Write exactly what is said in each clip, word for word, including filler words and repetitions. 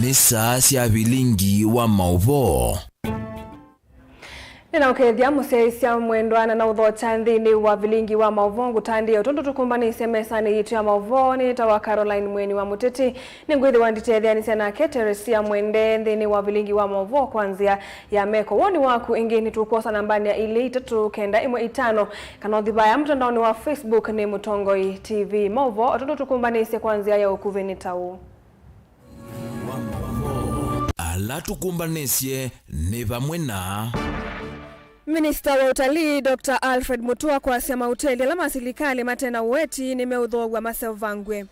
Nĩ saa sya vilingi wa maũvoo. Nĩnaũkethya mũsyaĩĩsya mwendwa na naũthokya nthĩnĩ wa vilingi wa maũvoo ngũtandĩe ũtũndũ tũkũmbanĩsye mesanĩ yitũ ya maũvoo. Nĩtawa Caroline Mweni wa Mũteti. Nĩngwĩthĩwa nditetheanĩsya nake Teresia Mwende nthĩnĩ wa vilingi wa maũvoo kwa nzĩa ya meko. Woni waku ĩngĩ nĩtũkwosa nambanĩ ya ilĩ itatũ kenda ĩmwe itano, kana ũthi vaya mũtandaonĩ wa Facebook nĩ Mũtongoi T V. Maũvoo o tũndũ tũkũmbanĩsye kwa nzĩa ya ũkuvĩ nĩ ta ũũ. Ala tũkũmbanĩsye nĩ vamwe na. Minista wa ũtalii, Doctor Alfred Mutua kwasya mauteli ala ma silikalĩ mate na ũeti nĩmeũthoow'a maseũvangw'e.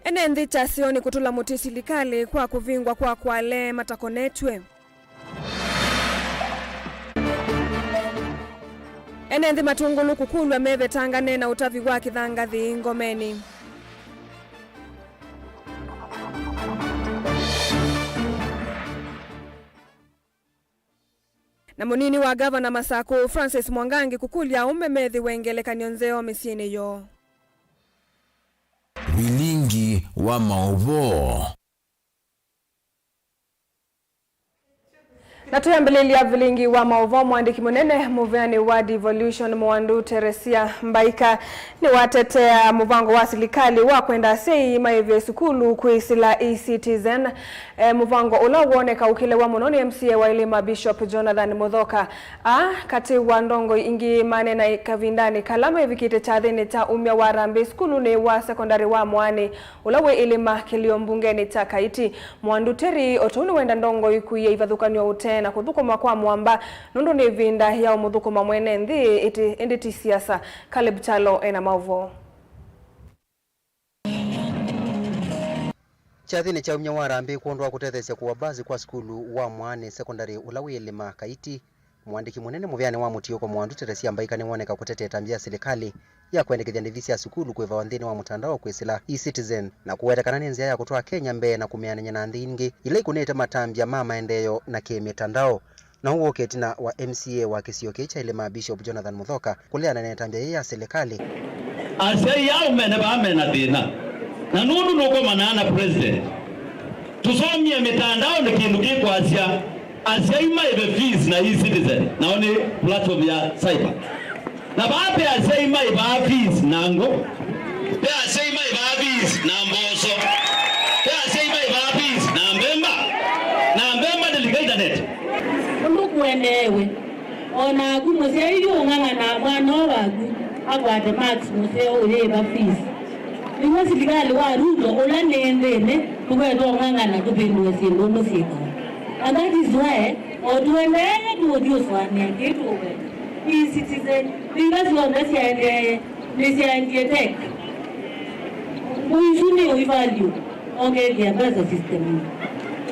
Ene nthĩ kyaseo nĩ kũtũla mũtĩ silikalĩ kwa kũvingwa kwa kwale matakonetw'e. Ene nthĩ Matũngũlũ kũkũlw'a mevetangane na ũtavi wa kĩthangathĩ ngomenĩ. Na mũnini wa ngavana Masakũ, Francis Mwangangi, kũkũlya aũme methĩwe ngelekany'o nzeo mĩsyĩnĩ yoo. Vilingi wa maũvoo. Na tũyambĩlĩlya vilingi wa maũvoo, mũandĩki mũnene mũveanĩ wa Devolution Mwandu Teresia Mbaika nĩwatetea mũvango wa silikalĩ wa kwenda asyai maĩve sukulu kwĩsĩla e-Citizen. E, mũvango ũla woneka ũkĩlewa mũno nĩ M C A wa Ĩlima Bishop Jonathan Muthoka. Aa, katĩ wa ndongoi ingĩ manena kavindanĩ kala mevikĩte kyathĩnĩ kya umya wa harambee sukulunĩ wa sekondalĩ wa Mwaanĩ, ũla wĩ Ĩlima kĩlio mbungenĩ kya Kaiti. Mwandu Terry o tũu nĩwenda ndongoi kũia ivathũkany'o ũtee na kũthũkũma kwa mũamba, nũndũ nĩ ĩvinda ya ũmũthũkũma mwene nthĩ, ĩtĩ, ĩndĩ ti siasa. Caleb Kyalo ena maũvoo. Kyathĩnĩ kya umya wa harambee kwondũ wa kũtetheesya kũa mbasi kwa sukulu wa Mwaanĩ Sekondalĩ ũla wĩ Ĩlima Kaiti, mũandĩki mũnene mũveanĩ wa mũtiũko Mwandu Teresia Mbaika nĩwoneka kũtetea ĩtambya ya silikalĩ ya kwendekethya ndĩvi sya sukulu kũĩvawa nthĩnĩ wa mũtandao kwĩsĩla e-Citizen, na kũweta kana nĩ nzĩa ya kũtwaa Kenya mbee na kũmĩanany'a na nthĩ ingĩ ila ikũnĩte matambya ma maendeeo na kĩ-mĩtandao. Na ũu wooka ĩtina wa M C A wa kĩsio kĩĩ kya Ĩlima Bishop Jonathan Muthoka kũleana na ĩtambya yĩĩ ya silikalĩ. Asyai aa ũmene vaa mena thĩna, na nũndũ nũkomanaa na president, tũsomie mĩtandao nĩ kĩndũ kĩkwasya asyai maĩve fees na e-Citizen, nao nĩ platform ya cyber. Na vaa ve asyai maĩvaa fees na ngũ, ve asyai maĩvaa fees na mboso, ve asyai maĩvaa fees na mbemba, na mbemba ndĩlika internet. Ũndũ kũendeewe, o naku mũsyai yu ũng'ang'anaa mwana ũũ waku akwate marks mũseo ũyĩĩva fees. Nĩw'o silikalĩ wa Ruto ũla nĩ nthĩnĩ tũketwa ũng'ang'ana tũvĩndũe syĩndũ ũndũ syĩkawa. And that is why o tũendeee tũũthyũsũanĩa kĩĩ tũũkwenda. E-Citizen, iva syonthe syaendee, nĩsyaendie tech. Ngũ isu nĩ ũivalue, okethĩa mbesa system-inĩ.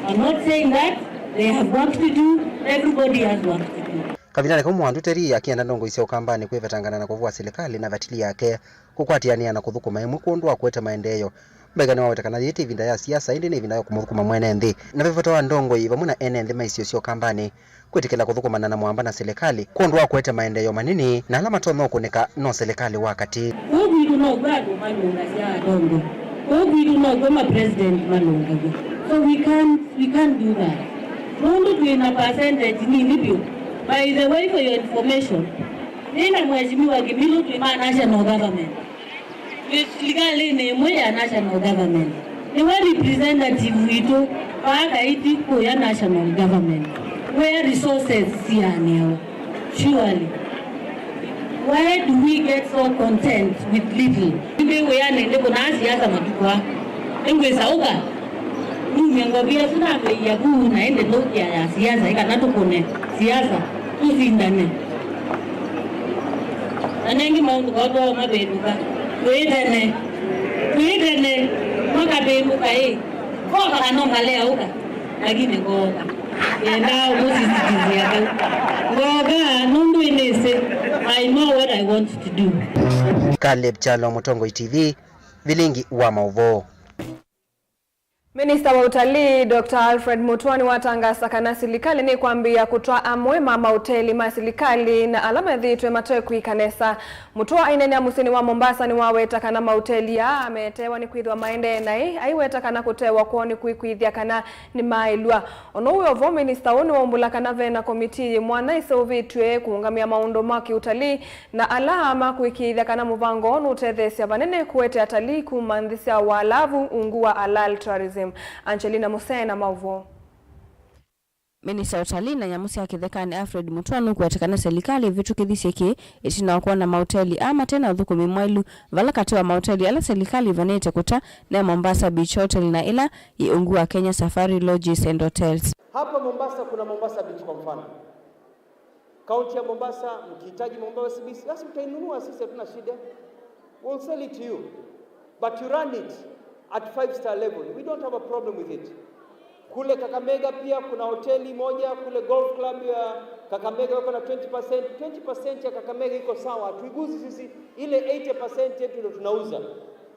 I'm not saying that they have work to do, everybody has work to do. Kavindanĩ kau Mwandu Terry akĩenda ndongoi sya Ũkambanĩ kwĩvetangana na kũvũa silikalĩ na vatili yake kũkwatĩanĩa na kũthũkũma ĩmwe kwondũ wa kũete maendeeo. Mbaika nĩwaweta kana yĩĩ ti ĩvinda ya siasa, ĩndĩ nĩ ĩvinda ya kũmũthũkũma mwene nthĩ. Na ve vata wa ndongoi vamwe na ene nthĩ ma isio sya Ũkambanĩ kwĩtĩkĩla kũthũkũmana na mũamba na silikalĩ kwondũ wa kũete maendeeo manini, na ala matonya ũkũnĩka no silikalĩ wa katĩ. Kũu kwitũ nokw'o andũ malũngasya atongoi. Kũu kwitũ nokw'o ma president malũngaw'a. So we can't, we can't do that. Nũndũ twĩ na percentage nini vyũ. By the way, for your information, nĩ na Mheshimiwa Kimilu twĩ ma national government. Twĩ silikalĩnĩ ĩmwe ya national government. Nĩwe representative witũ vaa Kaiti kũya national government. Where resources sianĩawa. Surely. Why do we get so content with little? Nĩndĩ wĩanĩ ndĩkũnaa siasa matukũ aa. Nĩngwĩsa ũka. Numye ngovia ĩsu nambĩĩa vu na ĩndĩ nthũkĩa ya siasa, ĩ kana tũkũne siasa, tũsindane. Na nengĩ maũndũ koo twoo mavĩndũka. Twĩtene. Twĩtene. Makavĩndũka ĩ. Koka kana ũkalea ũka. Lakini ngooka. Yendaa ũmũsisitizia kau. Ngooka nũndũ ĩnĩsĩ. I know what I want to do. Caleb Kyalo, Mũtongoi T V, vilingi wa maũvoo. Minista wa ũtalii, Doctor Alfred Mutua, nĩwatangaasa kana silikalĩ nĩkwambĩĩa kũtwaa amwe ma maũteli ma silikalĩ na ala methĩĩtwe matekwĩka nesa. Mutua aineenea mũsyĩnĩ wa Mombasa nĩwaweta kana maũteli aa metewa nĩkwĩthĩwa maendee naĩ, aiweta kana kũtewa kwoo nĩkwĩkwĩthya kana nĩmaaĩlw'a. Ona wĩ o vo, minista ũũ nĩwaumbũla kana ve na komitii yĩ mwanya ĩseũvĩtw'e kũũngamĩa maũndũ ma kĩũtalii na ala makũĩkĩĩthya kana mũvango ũũ nũtetheesya vanene kũete atalii kuma nthĩ sya Waalavu ungu wa halal tourism. Angelina Musee na maũvoo. Minista wa ũtalii na nyamũ sya kĩthekanĩ Alfred Mutua nũkũweta kana silikalĩ ĩvĩtũkĩthisye kĩĩ ĩtina wa kwona maũteli aa mate na ũthũkũmi mwaĩlu, vala katĩ wa maũteli ala silikalĩ ĩvanĩte kũta nĩ Mombasa Beach Hotel na ĩla yĩ ungu wa Kenya Safari Lodges and Hotels. Hapa Mombasa kuna Mombasa Beach kwa mfano. Kaunti ya Mombasa, mkihitaji Mombasa Beach, basi mtainunua, sisi hatuna shida. We'll sell it to you. But you run it at five star level. We don't have a problem with it. Kule Kakamega pia kuna hoteli moja kule Golf Club ya Kakamega wako na twenty percent. Twenty percent ya Kakamega iko sawa, hatuiguzi sisi. Ile eighty percent yetu ndio tunauza.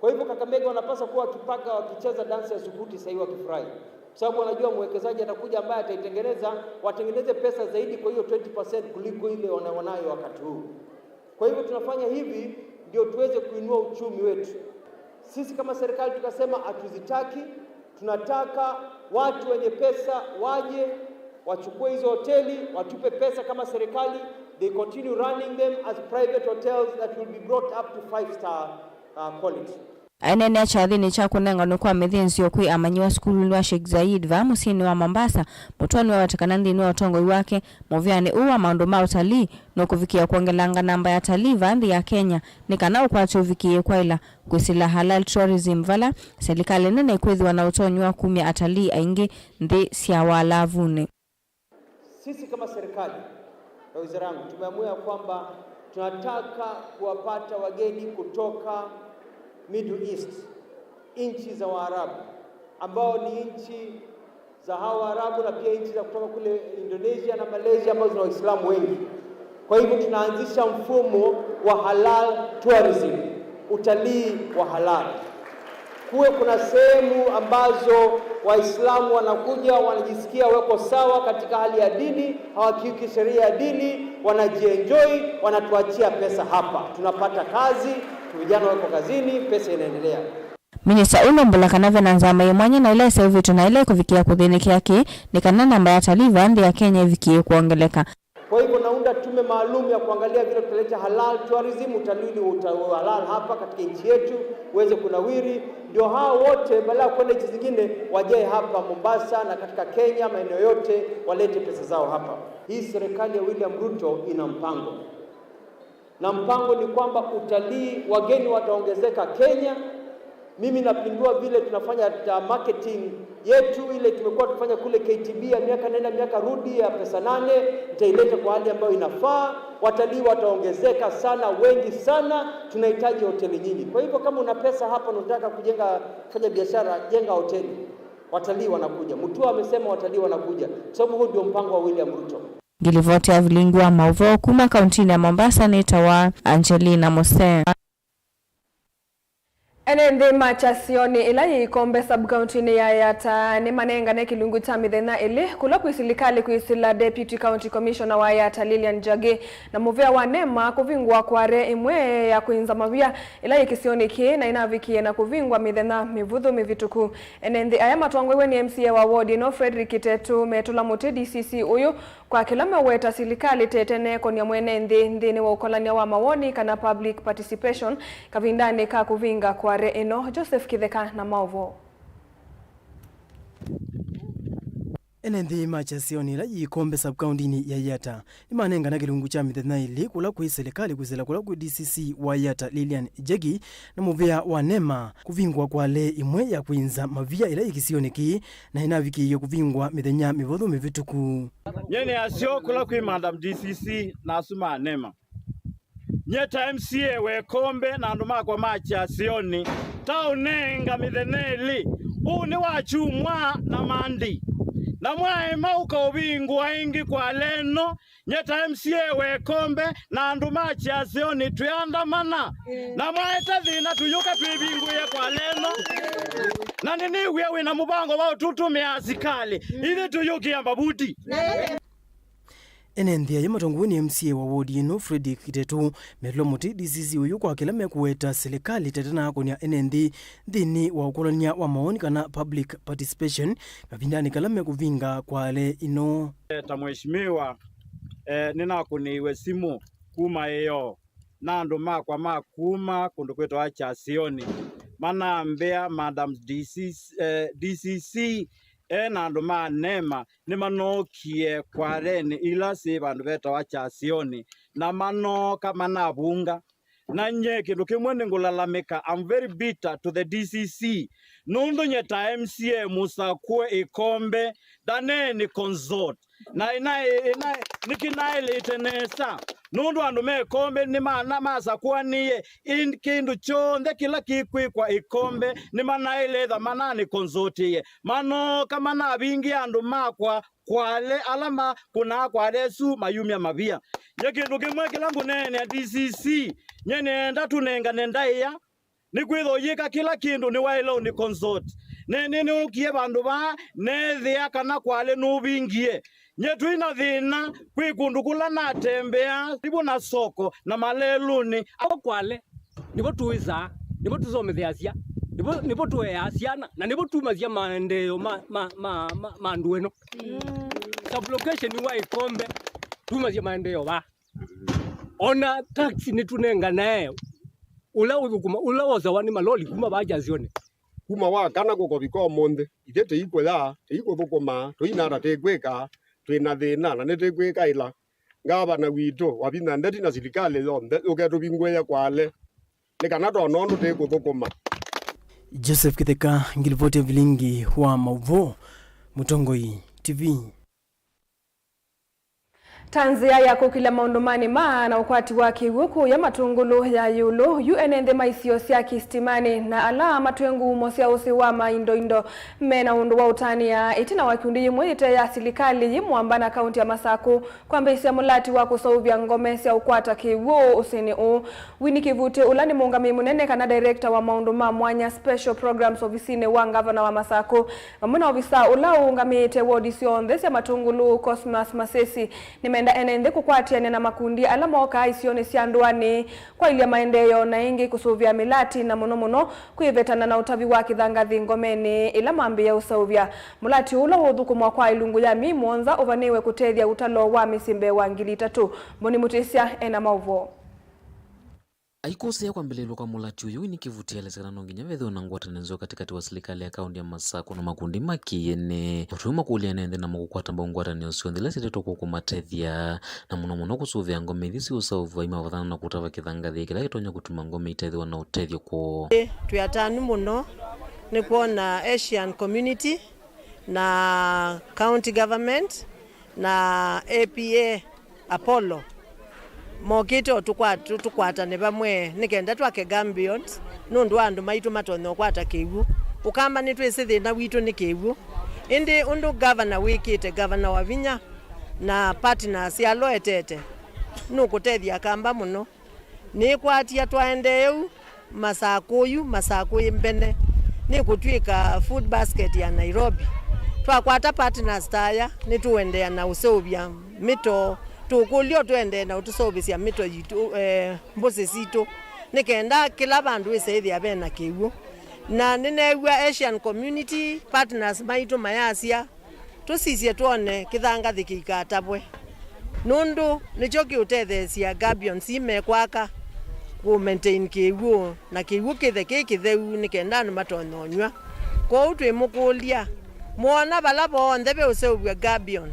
Kwa hivyo Kakamega wanapaswa kuwa wakipaka, wakicheza dansi ya sukuti sahii, wakifurahi, kwa sababu wanajua mwekezaji atakuja ambaye ataitengeneza, watengeneze pesa zaidi kwa hiyo twenty percent kuliko ile wana-, wanayo wakati huu. Kwa hivyo tunafanya hivi ndio tuweze kuinua uchumi wetu. Sisi kama serikali tukasema hatuzitaki, tunataka watu wenye pesa waje wachukue hizo hoteli, watupe pesa kama serikali, they continue running them as private hotels that will be brought up to five star, uh, quality. Aineenea kyathĩnĩ kya kũnenganwe kwa mĩthĩnzĩo kwĩ amanyĩw'a sukulunĩ wa Sheikh Zayed vaa mũsyĩnĩ wa Mombasa, Mutua nĩwaweta kana nthĩnĩ wa ũtongoi wake, mũvĩanĩ ũũ wa maũndũ ma ũtalii nũkũvikĩĩa kwongelanga namba ya atalii vaa nthĩ ya Kenya, nĩ kana ũkwati ũvikĩĩe kwaĩla kwĩsĩla halal tourism, vala silikalĩ nene ĩkwĩthĩwa na ũtonyi wa kumya atalii aingĩ nthĩ sya Waalavunĩ. Sisi kama serikali na wizara yangu tumeamua ya kwamba tunataka kuwapata wageni kutoka Middle East, nchi za Waarabu, ambao ni nchi za hawa Waarabu na pia nchi za kutoka kule Indonesia na Malaysia ambazo zina Waislamu wengi. Kwa hivyo tunaanzisha mfumo wa halal tourism, utalii wa halal. Kuwe kuna sehemu ambazo Waislamu wanakuja, wanajisikia wako sawa katika hali ya dini, hawakiuki sheria ya dini, wanajienjoy, wanatuachia pesa hapa. Tunapata kazi, vijana wako kazini, pesa inaendelea. Minista ũũ nũmbũla kana ve na nzama yĩ mwanya na ĩla ĩseũvĩtw'e na ĩla ĩkũvikĩĩa kũthĩnĩkĩa kĩĩ nĩ kana namba ya atalii vaa nthĩ ya Kenya ĩvikĩĩe kwongeleka. Kwa hivyo naunda tume maalum ya kuangalia vile tutaleta halal tourism, utalii wa uta-, wa halal hapa katika nchi yetu uweze kunawiri, ndio hao wote badala ya kwenda nchi zingine wajae hapa Mombasa na katika Kenya maeneo yote walete pesa zao hapa. Hii serikali ya William Ruto ina mpango, na mpango ni kwamba utalii, wageni wataongezeka Kenya. Mimi napindua vile tunafanya ta marketing yetu ile tumekuwa tukifanya kule K T B ya miaka nenda miaka rudi ya pesa nane, nitaileta kwa hali ambayo inafaa. Watalii wataongezeka sana, wengi sana. Tunahitaji hoteli nyingi. Kwa hivyo kama una pesa hapa na unataka kujenga, kufanya biashara, jenga hoteli. Watalii wanakuja. Mutua amesema watalii wanakuja, kwa sababu huu ndio mpango wa William Ruto. Ngilivoti ya vilingi wa maũvoo kuma kauntinĩ ya Mombasa nĩtawa Angelina Musee. Ene nthĩ ma Kyasioni ĩla yĩ Ikombe sub-kauntinĩ ya Yatta nĩmanengane kĩlungu kya mĩthenya ĩlĩ kũla kwĩ silikalĩ kwĩsĩla Deputy County Commissioner wa Yatta Lilian Njagi na mũvĩa wa NEMA kũvingũa kware ĩmwe ya kwĩnza mavia ĩla yĩ kĩsionĩ kĩĩ na ĩnavikie na kũvingwa mĩthenya mĩvũthũ mĩvĩtũku. Ene nthĩ aya matongoew'e nĩ M C A wa ward ĩno Frederick Kitetu metũla mũtĩ D C C ũyũ kwa kĩla meũweta silikalĩ ta ĩteneekonya mwene nthĩ nthĩnĩ wa ũkolany'a wa mawoni kana public participation kavindanĩ ka kũvinga kware ĩno. Joseph Kĩtheka na maũvoo. Ene nthĩ ma Kyasioni ĩla yĩ Ikombe sub-kauntinĩ ya Yatta nĩmanengana kĩlungu kya mĩthenya ĩlĩ kũla kwĩ silikalĩ kwĩsĩla kũla kwĩ D C C wa Yatta Lilian Njagi na mũvĩa wa NEMA kũvingũa kwale ĩmwe ya kwĩnza mavia ĩla yĩ kĩsionĩ kĩĩ na ĩnavikĩie kũvingwa mĩthenya mĩvũthũ mĩvĩtũku. Nyie nĩ asyo kũla kwĩ Madam D C C na asu ma NEMA. Nyie ta M C A wa Ikombe na andũ makwa ma Kyasioni, ta ũnenga mĩthenya ĩlĩ. Ũũ nĩ wa Kyumwa na Mandi. Na mwaema ũkaũvingũa ĩngĩ kwa leno, nye ta M C A wa Ĩkombe na andũ ma Kyasĩonĩ twĩandamana. Na mwaete thĩna, tũyũka twĩvingũĩe kwa leno. Na nĩnĩw'ĩa wĩna mũvango wa ũtũtũmĩa asikalĩ. Ithyĩ tũyũkĩa mbavuti. Ene nthĩ ayo matongoew'e nĩ M C A wa wodi ĩno, Fredrick Kitetu, metũla mũtĩ D C C ũyũ kwa kĩla mekũweta silikalĩ ĩtete na akũnĩa ene nthĩ nthĩnĩ wa ũkũlany'a wa mawoni kana public participation mavindanĩ kala mekũvinga kwale ĩno. Ta mheshimiwa, eh, nĩnakũnĩiwe simũ kuma ĩyo na andũ makwa ma kuma kũndũ kwĩtawa Kyasĩonĩ, manambĩa Madam D C C, eh, D C C e na andũ ma NEMA nĩmanookie kwarenĩ ila syĩ vandũ vetawa Kyasĩonĩ, na manooka manavunga. Na nye kĩndũ kĩmwe nĩngũlalamĩka, I'm very bitter to the D C C, nũndũ nye ta M C A mũsakũe Ĩkombe, ndanee nĩ consult. Na ĩna, ĩna, nĩkĩ naĩlĩte nesa? Nũndũ andũ me Ĩkombe nĩ mana masakũanĩie, ĩndĩ kĩndũ kyonthe kĩla kĩkwĩkwa Ĩkombe nĩmanaĩle etha mananĩ consult-ĩe. Manooka manavingie andũ makwa kwale ala makũnaa kwale ĩsu mayumya mavia. Nye kĩndũ kĩmwe kĩla ngũneenea D C C, nye nĩenda tũnengane ndaĩa, nĩkwĩthwa ũyĩka kĩla kĩndũ nĩwaĩle ũnĩ consult. Ne, ne, nĩnũkie vandũ vaa, neethĩa kana kwale nũvingie. Nye twĩ na thĩna, kwĩ kũndũ kũla natembeaa, nĩvo na soko na malelũnĩ. Ao kwale, nĩvo tũĩsaa, nĩvo tũsomethĩasya, nĩvo, nĩvo tũeaa syana, na nĩvo tumasya maendeeo ma, ma, ma, ma, ma andũ eno. Sublocation wa Ĩkombe, tumasya maendeeo vaa. Ona tax nĩtũnenganae, ũla ũthũkũma, ũla wosawa nĩ maloli kuma vaa Kyasĩonĩ. Kuma wa kana kũkovika ũmũnthĩ, ithyĩ tĩikũya, tĩikũthũkũma, tũinata tĩkwĩka, twĩ na thĩna, na nĩtĩkwĩkaĩla. Ngavana witũ, wavinya ndeti na silikalĩ yonthe, yũke tũvingũĩe kwale, nĩ kana twone ũndũ tĩkũthũkũma. Joseph Kĩtheka, ngilivoti ya vilingi wa maũvoo, Mũtongoi T V. Ta nzĩa ya kũkilya maũndũ manĩ maa na ũkwati wa kĩw'ũ kũya Matũngũlũ ya ĩũlũ, yu ene nthĩ ma isio sya Kĩsitimanĩ na ala matwĩe nguumo sya ũsĩ wa maindoindo me na ũndũ wa ũtanĩa ĩtina wa ikundi yĩmwe yĩte ya silikalĩ yĩ mũamba na kaunti ya Masakũ kwambĩĩsya mũlati wa kũseũvya ngome sya ũkwata kĩw'ũ ũsĩnĩ ũũ. Winnie Kĩvutĩ, ũla nĩ mũũngamĩi mũnene kana director wa maũndũ ma mwanya, special programs, ovisinĩ wa ngavana wa Masakũ, vamwe na ovisa ũla ũũngamĩĩte wodi syonthe sya Matũngũlũ, Cosmas Masesi, nĩmenda ene nthĩ kũkwatĩanĩa na makundi ala mokaa isionĩ sya ndũanĩ kwaĩlya maendeeo na ĩngĩ kũsũvĩa mĩlati na mũno mũno kwĩvetana na ũtavi wa kĩthangathĩ ngomenĩ ĩla mambĩĩa ũseũvya. Mũlati ũla ũũthũkũmwa kwa ĩlungu ya myei mũonza ũvanĩĩwe kũtethya ũtalo wa mĩsyĩ mbee wa ngili itatũ. Mboni Mũtĩsya ena maũvoo. Aikũsĩĩa kwambĩlĩlw'a kwa mũlati ũyũ, Winnie Kĩvutĩ aelesya kana no nginya vethĩwe na ngwatanĩo nzeo katĩkatĩ wa silikalĩ ya kaũntĩ ya Masakũ na makundi ma kĩ-ene. Ũtũi makũlya ene nthĩ namo kũkwata mbau ngwatanĩo syonthe ila syĩtĩtwe kũkũmatethya, na mũno mũno kũsũvĩa ngome ithi siũsaũvw'a imavathana na kũtava kĩthangathĩ kĩla kĩtonya kũtuma ngome itethĩwa na ũtethyo kwoo. Twĩ atanu mũno nĩ kwona Asian Community na county government na A P A Apollo mokĩte o tũkwa-, tũ-, tũkwatane vamwe nĩ kenda twake Gambions nũndũ wa andũ maitũ matonya ũkwata kĩw'ũ. Ũkamba nĩtwĩsĩ thĩna witũ nĩ kĩw'ũ, ĩndĩ ũndũ gavana wĩkĩte, gavana Wavinya na partners ala etete, nũkũtethya Akamba mũno. Nĩkwatia twaendee ũu, Masakũ yu, Masakũ ĩ mbene, nĩkũtw'ĩka food basket ya Nairobi. Twakwata partners ta aya, nĩtũendeea na ũseũvya mĩto, tũkũlya o tũendee na ũtũseũvĩsya mĩto yitũ, eh, mbũsĩ sitũ, nĩ kenda kĩla vandũ wĩse ĩthĩa ve na kĩw'ũ. Na nĩneew'a Asian community partners maitũ mayasya, tũsisye twone kĩthangathĩ kĩikatavwe, nũndũ nĩkyo kĩũtetheesya Gabions mekwaka kũ maintain kĩw'ũ, na kĩw'ũ kĩthe kĩ kĩtheu nĩ kenda andũ matonye ũnyw'a. Kwoou twĩmũkũlya, mwoona vala vonthe veũseũvw'a Gabion,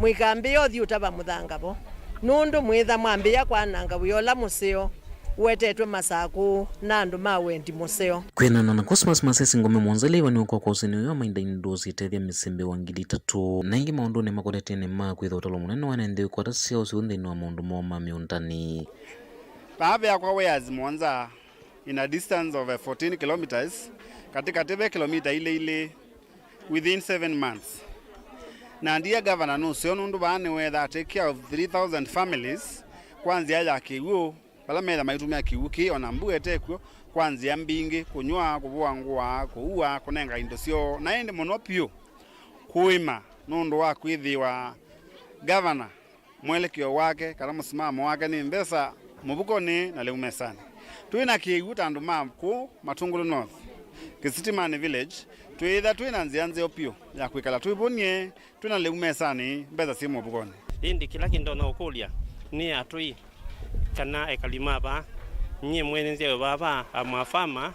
mũikambĩĩa ũthi ũtava mũthanga vo, nũndũ mwĩtha mwambĩĩa kwananga wĩa ũla mũseo ũetetwe Masakũ na andũ ma wendi mũseo. Kwĩanana na Cosmas Masesi, ngome mũonza ila ivanĩwe kwakwa ũsĩnĩ ũyũ wa mainda indoors itethya mĩsyĩ mbee wa ngili itatũ. Na ĩngĩ maũndũnĩ makonetye nĩ ma kwĩtha ũtalo mũnene wa ene nthĩ ũkwata syao syĩu nthĩnĩ wa maũndũ moo ma mĩũndanĩ. Vaa veakwa wĩazi mũonza in a distance of, eh, fourteen kilometers, katĩkatĩ ve kilomita ilĩ ilĩ within seven months. Na ndia gavana nũseo nũndũ vaa nĩwethaa take care of three thousand families kwa nzĩa ya kĩw'ũ, vala metha maitumĩa kĩw'ũ kĩĩ ona mbua ĩtekw'o, kwa nzĩa mbingĩ, kũnyw'a, kũvũa ngũa, kũua, kũnenga indo syoo, na ĩndĩ mũno vyũ kũĩma, nũndũ wa kwĩthĩwa gavana mwelekeo wake kana mũsimamo wake nĩ mbesa mũvukonĩ na lĩu mesanĩ. Twĩ na kĩw'ũ ta andũ ma kũũ Matungulu North, Kĩsitimani Village, twĩĩtha twĩ na nzĩa nzeo vyũ ya kwĩkala twĩvũnie, twĩ na lĩu mesanĩ, mbesa syĩ mũvukonĩ. Ĩndĩ kĩla kĩndonya ũkũlya nĩ atũi kana ekali ma vaa. Nyie mwene nzyawe vaa va, I'm a farmer,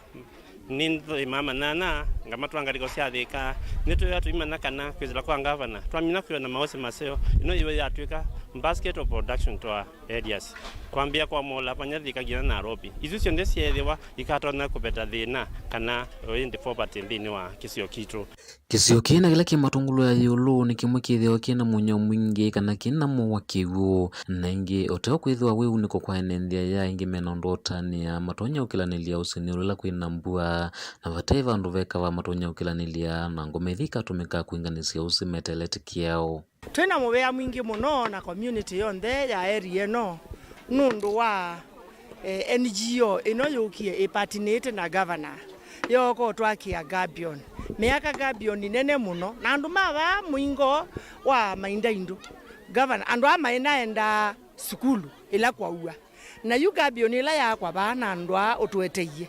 nĩnĩmaa manyanya, ngamatwaa ngalĩko sya Thĩka. Nĩtwĩwa tũimanya kana kwĩsĩla kwa ngavana twamina kwĩona maũsĩ maseo, ĩno yĩwe yatw'ĩka basket of production to our areas, kwambĩĩa kwa Mola vanya Thĩka nginya Nairobi. Isu syonthe syeethĩwa ikatonya kũveta thĩna kana ĩndĩ poverty nthĩnĩ wa kĩsio kitũ. Kĩsio kĩĩ na kĩla kĩ Matungulu ya ĩũlũ nĩ kĩmwe kĩthĩawa kĩ na mũnyao mwingĩ kana kĩ na mũuo wa kĩw'ũ. Na ĩngĩ, o teo kwĩthĩwa wĩ unĩko kwa ene nthĩ aya, ĩngĩ me na ũndũ ũtanĩa matonya ũkĩlanĩlya ũsĩnĩo ĩla kwĩ na mbua, na vate vandũ veka va matonya ũkĩlanĩlya, na ngoma ithi ikatũmĩka kwĩnganĩsya ũsĩ meteelete kĩao. Twĩ na mũvea mwingĩ mũno na community yonthe ya area ĩno nũndũ wa, eh, N G O ĩno yũkie ĩpatinĩte na gavana yooka ũtwakĩa gabion. Meaka gabion nene mũno na andũ ma vaa mũingo wa Maindaindũ. Gavana, andũ aa maĩ naendaa sukulu ĩla kwaua. Na yu gabion ĩla yaakwa vaa na andũ aa ũtũeteie,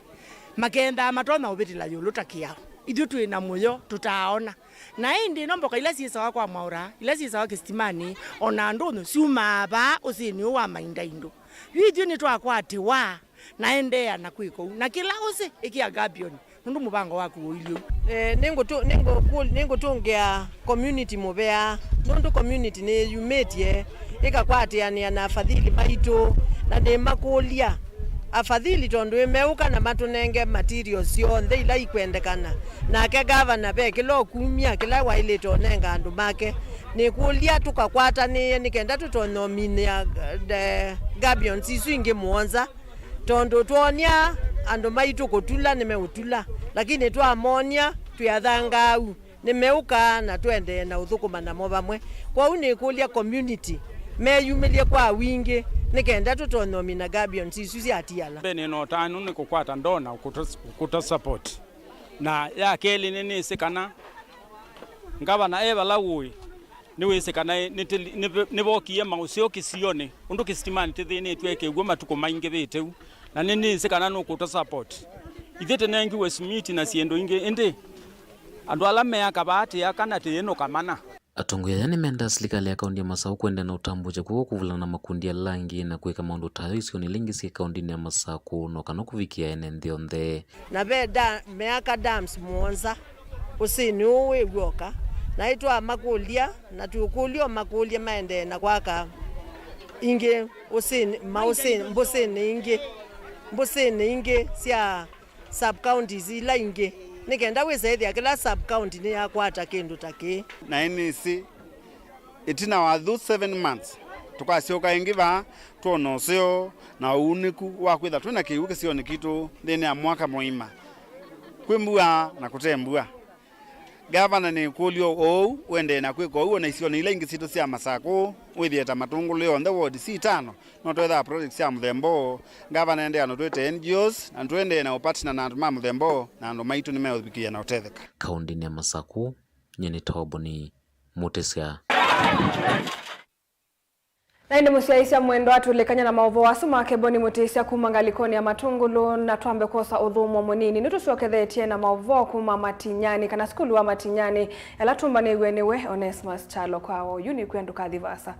makendaa matonya ũvĩtĩla ĩũlũ ta kĩao. Ithyĩ twĩ na mũyo tũtaaona. Na ĩndĩ ĩno mboka ila syĩsawa kwa Mwaũra, ila syĩsawa Kĩsitimanĩ, o na ndũnyũ syumaa vaa ũsĩnĩ ũũ wa Maindaindũ. Yu ithyĩ nĩtwakwatĩwa na endeea na kwĩka ũu. Na kĩla ũsĩ ĩkĩa gabion, nũndũ mũvango waku ũilyĩ ũu. Eh, nĩngũtũ-, nĩngũkũ-, nĩngũtũngĩa community mũvea, nũndũ community nĩyumĩtye ĩkakwatĩanĩa na afadhili maitũ, na nĩmakũlya afadhili tondũ ĩmeũka na matũnenge materials syonthe ila ikwendekana. Nake gavana ve kĩla ũkumya kĩla waĩlĩte ũnenga andũ make. Nĩkũlya tũkakwatanĩe nĩ kenda tũtonye ũminĩa, eh, gabions isu ingĩ mũonza. Tondũ twoonia andũ maitũ kũtula, nĩmeũtula, lakini twamonia twĩ athangaau, nĩmeũka na tũendee na ũthũkũma namo vamwe. Kwoou nĩkũlya community meyumĩlye kwa wingĩ nĩ kenda tũtonye ũmina gabions isu syatiala. Mbee nĩ na ũtanu nĩ kũkwata ndona ũkũta, ũkũta support. Na ya kelĩ, nĩnĩsĩ kana ngavana e vala ũĩ, nĩwĩsĩ kana nĩtĩli-, nĩve-, nĩvokie maũseo kĩsionĩ, ũndũ kĩsitimani tĩthĩnĩtw'e kĩw'ũ matukũ maingĩvĩte ũu, na nĩnĩsĩ kana nũkũtũ support. Ithyĩ tĩnengiwe simiti na syĩndũ ingĩ, ĩndĩ andũ ala meaka vaa tĩaka na tĩyĩnũka mana. Atongoi aya nĩmendaa silikalĩ ya kaũnti ya Masaku kũendeea na ũtambũũkya kw'o kũvulana na makundi ala angĩ na kwĩka maũndũ ta ayo isionĩ ila ingĩ syĩ kaũntinĩ ya Masaku, no kana kũvikĩa ene nthĩ onthe. Na ve da-, meaka dams mũonza ũsĩnĩ ũũ wĩ w'oka, na ĩtwamakũlya, na tũkũlya o makũlye maendee na kwaka ingĩ ũsĩnĩ, maũsĩnĩ, mbũsĩnĩ ingĩ, mbũsĩnĩ ingĩ sya sub counties ila ingĩ, nĩ kenda wĩsa ĩthĩa kĩla sub county nĩyakwata kĩndũ ta kĩĩ. Na nĩnĩsĩ ĩtina wa those seven months, tũkasyoka ĩngĩ vaa twona ũseo na ũunĩku wa kwĩtha twĩ na kĩw'ũ kĩsionĩ kitũ nthĩnĩ ya mwaka mũima, kwĩ mbua na kũte mbua. Gavana nĩkũlyo ũu ũendee na kwĩka ũu o na isionĩ ila ingĩ sitũ sya Masakũ, wĩthĩe ta Matũngũlũ yonthe ward C itano, no twethaa project sya mũthemba ũũ. Gavana endeea na twĩte N G Os, na tũendee na ũpatina na andũ ma mũthemba ũũ, na andũ maitũ nĩmeũvikĩĩa na ũtetheka. Kaũntinĩ ya Masakũ, nyie nĩ Toboni Mũtĩsya. Na ĩndĩ mũsyaĩĩsya mwendwa, atũlĩkany'a na maũvoo asu ma Keboni Mũtĩsya kuma ngalĩkonĩ ya Matũngũlũ, na twambe kwosa ũthũmũo mũnini. Nĩtũsyokethetye na maũvoo kuma Matinyani, kana sukulu wa Matinyani, ĩla tũmbanĩw'e nĩwe Onesmus Kyalo Kwao. Yu nĩkwĩa ndũkathi vaasa.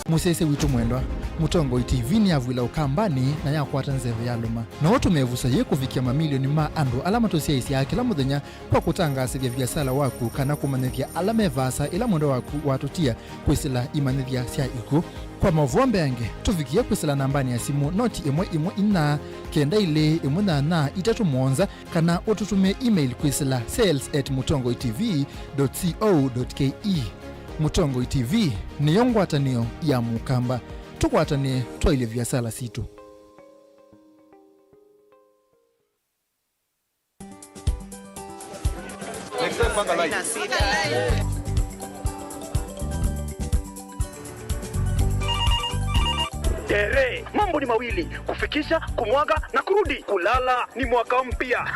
Mũsyaĩĩsya witũ mwendwa, Mũtongoi T V nĩyavw'ĩla Ũkambanĩ na yakwata nzeve yalũma. No ũtũme ĩvuso yĩĩ kũvikĩa mamilioni ma andũ ala matũsyaĩĩsyaa kĩla mũthenya kwa kũtangaasĩthya viasala waku kana kũmanyĩthya ala me vaasa ĩla mwendwa waku watũtia kwĩsĩla imanyĩthya sya ikw'ũ. Kwa maũvoo mbeange, tũvikĩe kwĩsĩla nambanĩ ya simũ noti ĩmwe ĩmwe inya kenda ilĩ ĩmwe nyanya itatũ mũonza, kana ũtũtũmĩe email kwĩsĩla sales at mũtongoi T V dot co dot K E. Mũtongoi T V nĩyo ngwatanĩo ya Mũkamba. Tũkwatanĩe twaĩlye viasala sitũ. Haina shida. Tere, mambo ni mawili, kufikisha, kumwaga na kurudi. Kulala ni mwaka mpya.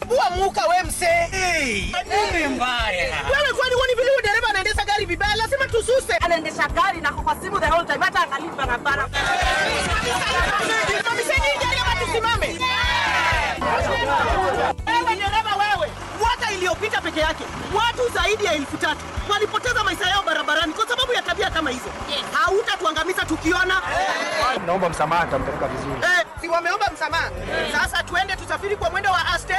Bua muka we mse. Hey, nini mbaya? Wewe kwani huoni vile huyu dereva anaendesha gari vibaya? Lazima tususe. Anaendesha gari na kwa simu the whole time, hata angalii barabara. Simamisheni hii gari ama tusimame? Wewe dereva wewe, mwaka iliyopita peke yake watu zaidi ya elfu tatu walipoteza maisha yao barabarani kwa sababu ya tabia kama hizo. Yes. Hautatuangamiza tukiona. Naomba msamaha, nitampeleka vizuri. Eh, si wameomba msamaha? Sasa tuende tusafiri kwa mwendo wa aste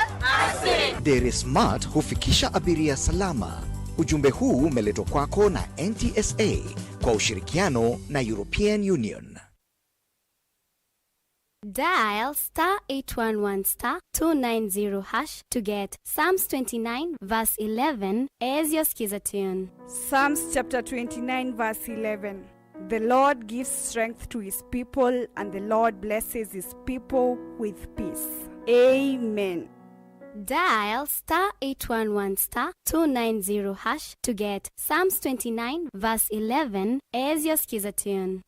aste. Dere Smart hufikisha abiria salama. Ujumbe huu umeletwa kwako na N T S A kwa ushirikiano na European Union. Dial star eight one one star two nine zero hash to get Psalms twenty-nine verse eleven as your skiza tune. Psalms chapter twenty-nine verse eleven. The Lord gives strength to his people, and the Lord blesses his people with peace. Amen. Dial star eight one one star two nine zero hash to get Psalms twenty-nine verse eleven as your skiza tune.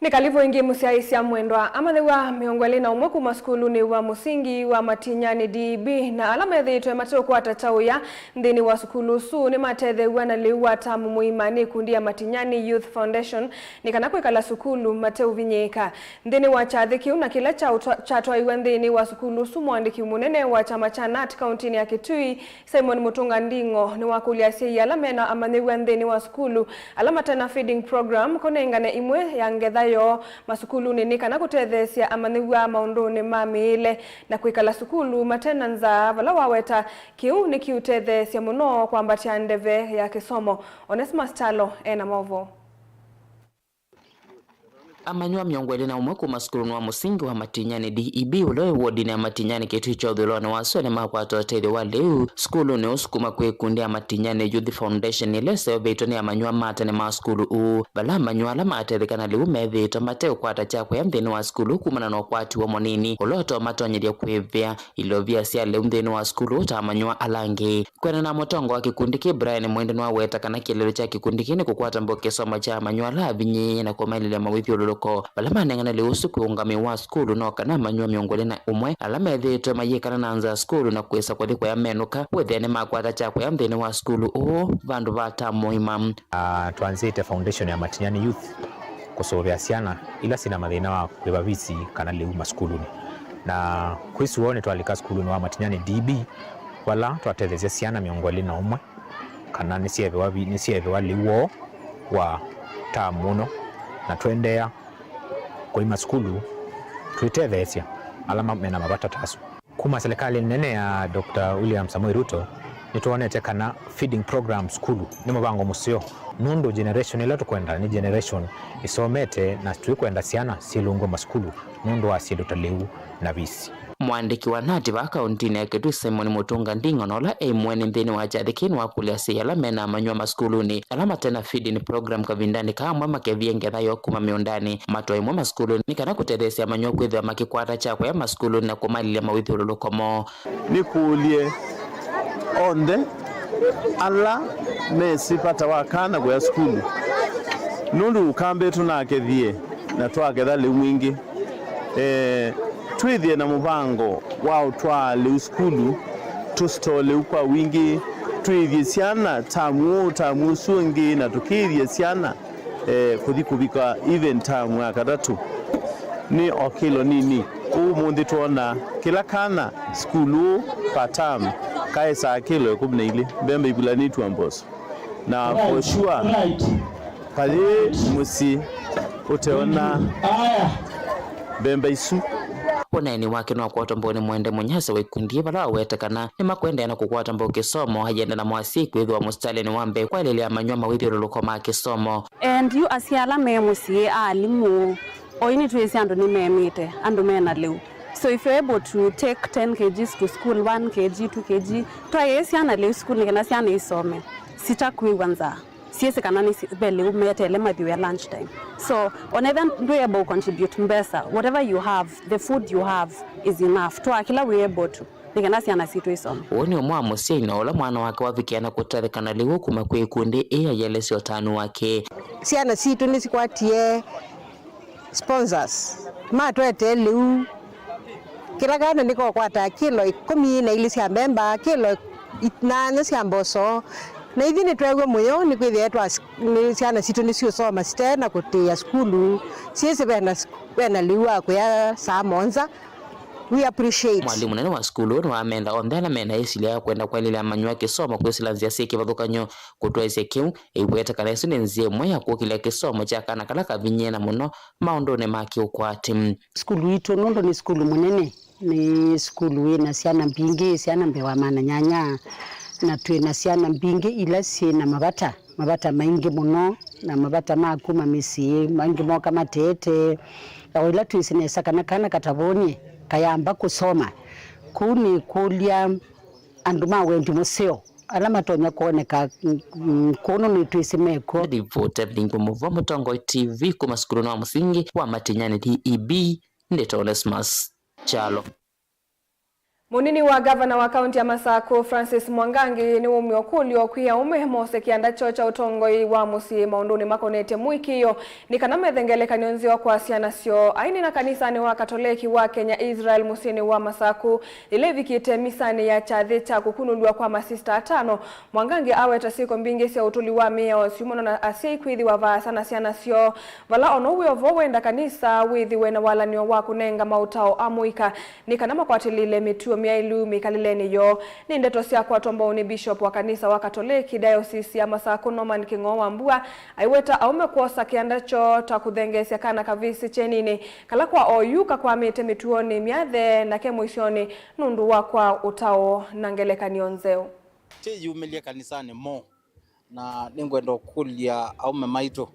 Nĩ kalivu ĩngĩ mũsyaĩĩsya mwendwa. Amanyĩw'a mĩongo ĩlĩ na ũmwe kuma sukulunĩ wa mũsingi wa Matinyani D E B na ala methĩĩtwe mate ũkwata kyaũ nthĩnĩ wa sukulu ũsu nĩmatetheew'a na lĩu wa tamu mũima nĩ ikundi ya Matinyani Youth Foundation nĩ kana kwĩkala sukulu mateũvinyĩĩka. Nthĩnĩ wa kyathĩ kĩu na kĩla kyaũtwa-, kyatwaiwe nthĩnĩ wa sukulu ũsu, mũandĩki mũnene wa kyama kya nat kauntinĩ ya Kitui, Simon Mutunga Nding'o, nĩwakũlya asyai ala mena amanyĩw'a nthĩnĩ wa sukulu ala mate na feeding program kũnengane imwe ya ngetha yoo masukulunĩ nĩ kana kũtetheesya amanyĩw'a maũndũnĩ ma mĩĩle na kwĩkala sukulu mate na nzaa, vala waweta kĩu nĩkĩũtetheesya mũno kwambatya ndeve ya kĩsomo. Onesmus Kyalo ena maũvoo. Amanyĩw'a mĩongo ĩlĩ na ũmwe kuma sukulunĩ wa mũsingi wa Matinyani D E B ũla wĩ wodinĩ ya Matinyani Kitui kya ũthũĩlonĩ wa sua nĩmakwata ũtethyo wa lĩu sukulunĩ ũsu kuma kwĩ ikundi ya Matinyani Youth Foundation ĩla ĩseũvĩtwe nĩ amanyĩw'a ma tene ma sukulu ũũ, vala amanyĩw'a ala matetheka na lĩu methĩĩtwe mate ũkwata kya kũya nthĩnĩ wa sukulu kumana na ũkwati woo mũnini ũla ũtomatonyethya kwĩvĩa ilovia sya lĩu nthĩnĩ wa sukulu ta amanyĩw'a ala angĩ. Kwĩanana na mũtongoi wa kĩkundi kĩĩ, Brian Mwende, nĩwaweta kana kĩeleelo kya kĩkundi kĩĩ nĩ kũkwata mbau kĩsomo kya amanyĩw'a ala avinyĩĩe na kũmaĩlĩlya mawĩthyũlũlũko vala manengane lĩu ũsu kwĩ ũũngamĩi wa sukulu, no kana amanyĩw'a mĩongo ĩlĩ na ũmwe ala methĩĩtwe mayĩkala na nzaa sukulu na kwĩsa kũthi kũya menũka wĩthĩa nĩmakwata kya kũya nthĩnĩ wa sukulu ũũ vandũ va tamu mũima. Ah, twanzĩte foundation ya Matinyani Youth kũsũvĩa syana ila syĩna mathĩna wa kũĩva visi kana lĩu masukulunĩ. Na kwĩsĩ woo nĩtwalika sukulunĩ wa Matinyani D B, vala twatetheesya syana mĩongo ĩlĩ na ũmwe kana nĩsyeeviwa vi-, nĩsyeeviwa lĩu woo wa tamu ũno, na tũendeea kũima sukulu tũitetheesya ala ma-, mena mavata ta asu. Kuma silikalĩ nene ya Doctor William Samoei Ruto, nĩtwonete kana feeding program sukulu nĩ mũvango mũseo, nũndũ generation ĩla tũkwenda nĩ generation ĩsomete, na tũikwenda syana syĩlũngw'e masukulu nũndũ wa syĩndũ ta lĩu na visi. Mũandĩki wa nat vaa kauntinĩ ya Kitui, Simon Mutunga Nding'o, na ũla e mwene nthĩnĩ wa kyathĩ kĩĩ nĩwakũlya asyai ala mena amanyĩw'a masukulunĩ ala mate na feeding program kavindanĩ kaa amwe makethie ngetha yoo kuma mĩũndanĩ matwae imwe masukulunĩ nĩ kana kũtetheesya amanyĩw'a kwĩthĩwa makĩkwata kya kũya masukulunĩ na kũmaĩlĩlya mawĩthyũlũlũko moo. Nĩkũlye onthe ala mesĩ vata wa kana kũya sukulu, nũndũ ũkambĩ tũnakethie na twaketha lĩu mwingĩ. Eh, twĩthĩe na mũvango wa ũtwaa lĩu sukulu, tũsitoo lĩu kwa wingĩ, twĩthye syana tamu ũũ, tamu ũsu ũngĩ, na tũkĩthya syana, eh, kũthi kũvika even tamu ya katatũ. Nĩ o kĩlo nini. Ũmũnthĩ twona kĩla kana sukulu ũũ per term kaĩsaa kĩlo ĩkũmi na ilĩ, mbemba ivulanĩtw'e mboso. Na for sure, kayĩ mũsyĩ ũteona mbemba isu. Ũneeni wake nĩwakwatwa mbau nĩ Mwende Mũnyasa wa ikundi vala waweta kana nĩmakũendeea na kũkwata mbau kĩsomo, ayenda na mwasyi kwĩthĩwa mũsitalĩnĩ wa mbee kwaĩlĩlya amanyĩw'a mawĩthyũlũlũko ma kĩsomo. And yu asyai ala me mũsyĩ, alimũ, Oyu nĩtwĩsĩ andũ nĩmeemĩte, andũ mena lĩu. So if you're able to take ten kgs to school, one kg, two kg, twaĩe syana lĩu sukulu nĩ kana syana isome, sitakwĩw'a nzaa, syĩsĩ kana nĩ si-, ve lĩu meteele mathiwe lunch time. So onethwa ndwĩ able contribute mbesa, whatever you have, the food you have is enough. Twaa kĩla wĩ able to. Nĩ kana syana sitũ isome. Ũũ nĩ ũmwe wa mũsyai na ũla mwana wake wavikĩa na kũtetheka na lĩu kuma kwĩ ikundi ĩĩ aielesya ũtanu wake. Syana sitũ nĩsikwatie sponsors, matwetee lĩu. Kĩla kana nĩkokwataa kĩlo ikũmi na ilĩ sya mbemba, kĩlo i-, nyanya sya mboso, na ithyĩ nĩtweew'a mũyo nĩkwĩthĩa twas-, nĩ syana sitũ nĩsiũsoma site na kũtĩĩa sukulu, syĩsĩ vena, vena lĩu wa kũya saa mũonza. We appreciate. Mwalimũ mũnene wa sukulu ũũ nĩwametha onthe ala mena ĩsilya ya kwenda kũaĩlĩlya amanyĩw'a kĩsomo kwĩsĩla nzĩa syĩ kĩvathũkany'o kũtwaĩsya kĩu, eiweta kana ĩsu nĩ nzĩa ĩmwe ya kũkĩlya kĩsomo kya kana kala kavinyĩĩna mũno maũndũnĩ ma kĩũkwati. Sukulu witũ nũndũ nĩ sukulu mũnene, nĩ sukulu wĩ na syana mbingĩ, syana mbee wa maana nyanya, na twĩ na syana mbingĩ ila syĩ na mavata, mavata maingĩ mũno, na mavata ma kuma mĩsyĩ, mangĩ moka mateete. O ĩla twĩsĩ nesa kana kana katavony'e kayamba kũsoma, kũu nĩkũlya andũ ma wendi mũseo ala matonya kwoneka, mm, kũno nĩtwĩsĩ mekw'o. Livoti Thingo Mũvwa, Mũtongoi T V, kuma sukulunĩ wa mũsingi wa Matinyani D E B, nĩ Onesmus Kyalo. Mũnini wa ngavana wa kaunti ya Masakũ, Francis Mwangangi, nĩwaumya ũkũlyo kwĩ aũme mose kĩanda kyoo kya ũtongoi wa mũsyĩ maũndũnĩ makonetye mũĩkĩĩo nĩ kana methe ngelekany'o nzeo kwa syana syoo. Aineena kanisanĩ wa Katoleki wa Kenya Israel mũsyĩnĩ wa Masakũ, yĩla ĩvikĩte misanĩ ya kyathĩ kya kũkunũlw'a kwa masista atano, Mwangangi aweta syĩko mbingĩ sya ũtũli wa mĩao syumana na asyai kwĩthĩwa vaasa na syana syoo, vala o na ũu wĩ o vo wenda kanisa wĩthĩwe na walany'o wa kũnenga maũtao amũika nĩ kana makwatĩlĩle mĩtuo myaĩlu mĩkalĩlenĩ yoo. Nĩ ndeto syakwatwa mbau nĩ Bishop wa kanisa wa Katoleki Diocese ya Masakũ, Norman Kĩng'oo wa Mbua, aiweta aũme kwosa kĩanda kyoo ta kũthengeesya kana kavĩsĩ kyeninĩ, kala kwa oyu kakwamĩte mĩtuonĩ myathe na ke mũisyonĩ nũndũ wa kwa ũtao na ngelekany'o nzeo. Tĩyumĩlye kanisanĩ moo, na nĩngwenda ũkũlya aũme maitũ.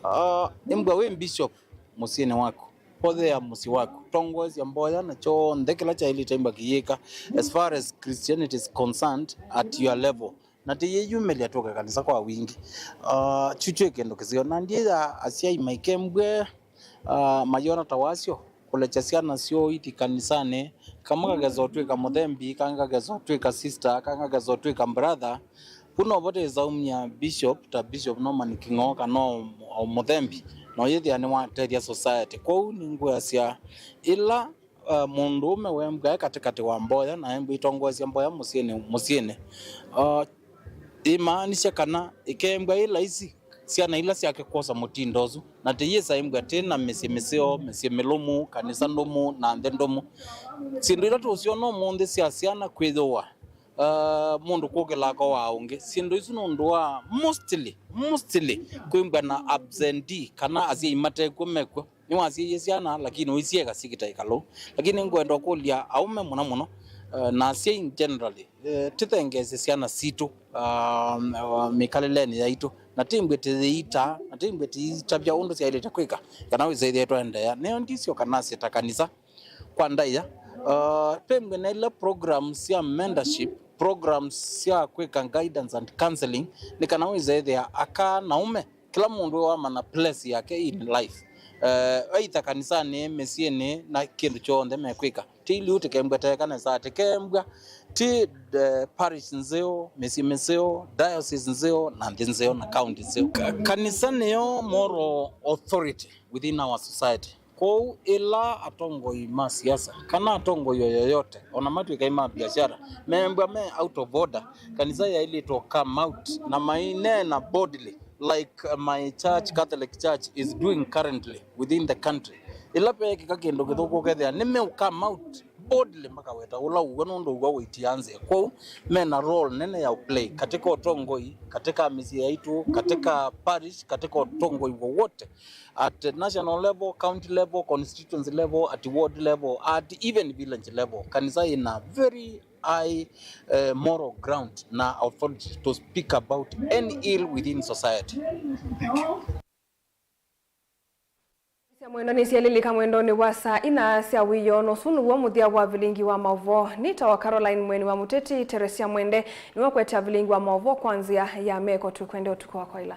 Ah, ĩmbwa wĩ bishop mũsyĩnĩ waku, pothea mũsyĩ waku, tongoesya mboya na kyonthe kĩla kyaĩlĩte ĩmbwa kĩyĩka as far as Christianity is concerned at your level. Na tĩyĩyumĩlya tũke kanisa kwa wingĩ. Ah, kyu twĩ kĩndũ kĩseo. Na ndiĩya asyai maikembwe, ah, mayona ta wasyo kũlekya syana syoo ithi kanisanĩ, kamwe kakesa ũtw'ĩka mũthembi, kangĩ kakesa ũtw'ĩka sister, kangĩ kakesa ũtw'ĩka brother. Vu novo tĩsaumya bishop ta Bishop Norman Kĩng'oo kana o, o mũthembi, na ũyĩthĩa nĩwatethya society. Kwoou nĩngwĩasya ĩla, uh, mũndũũme wembwa e katĩkatĩ wa mboya na embwa itongoesya mboya mũsyĩnĩ, mũsyĩnĩ, uh, ĩmaanisye kana ĩkembwa ĩ laisi syana ila syake kwosa mũtindo ũsu, na tĩyĩsa ĩmbwa tĩ na mĩsyĩ mĩseo, mĩsyĩ mĩlũmu, kanisa ndũmu, na nthĩ ndũmu. Syĩndũ ila tũsyona ũmũnthĩ sya syana kwĩyũa, uh, mũndũ kũkĩla aka wa ũngĩ, syĩndũ isu nũndũ wa mostly, mostly kwĩmbwa na absentee kana asyai matekw'o mekw'o. Nĩwasyaie syana, lakini ũisyeka syĩkĩta ĩkalũ. Lakini nĩngwenda ũkũlya aũme mũno mũno, eh, na asyai generally, eh, tĩthengeesye syana sitũ, ah, mĩkalĩlenĩ yaitũ, na tĩmbwe tĩyĩitaa, na tĩmbwe tĩyĩtavya ũndũ syaĩlĩte kwĩka, kana wĩsa ĩthĩe twaendeea. Nĩyo ndisyo kana sĩ ta kanisa kwa ndaĩa, ah, tĩmbwe na ila programs sya mentorship, programs sya kwĩka guidance and counseling, nĩ kana wĩsa ĩthĩa aka na aũme kĩla mũndũ wamanya place yake in life. Eh, either kanisanĩ, mĩsyĩnĩ, na kĩndũ kyonthe mekwĩka. Ti iliu tĩkembwa teka nesa, tĩkembwa ti, eh, parish nzeo, mĩsyĩ mĩseo, diocese nzeo, na nthĩ nzeo, na county nzeo. Ka-, kanisa nĩyo moral authority within our society. Kwoou ĩla atongoi ma siasa kana atongoi o yoyote, ona matw'ĩka ma biashara, membwa me out of order, kanisa yaĩlĩtwe come out na maineena boldly, like, uh, my church, Catholic Church, is doing currently within the country. Ĩla veekĩka kĩndũ kĩthũku, ũkethĩa nĩmeũ come out boldly makaweta ũla ũw'o, nũndũ ũw'o wĩtia nzĩa. Kwoou mena role nene ya play katika ũtongoi, katika mĩsyĩ yaitũ, katika parish, katika ũtongoi wowote. At national level, county level, constituency level, at ward level, at even village level, kanisa ina very high, eh, moral ground na authority to speak about any ill within society. Thank you. Mwendo nĩsyelilika mwendonĩ wa saa ina sya wĩoo, na ũsu nĩw'o mũthya wa vilingi wa maũvoo. Nĩtawa Caroline Mweni wa Mũteti. Teresia Mwende nĩwakwetya vilingi wa maũvoo kwa nzĩa ya meko. Tũkwende ũtukũ wa kwaĩla.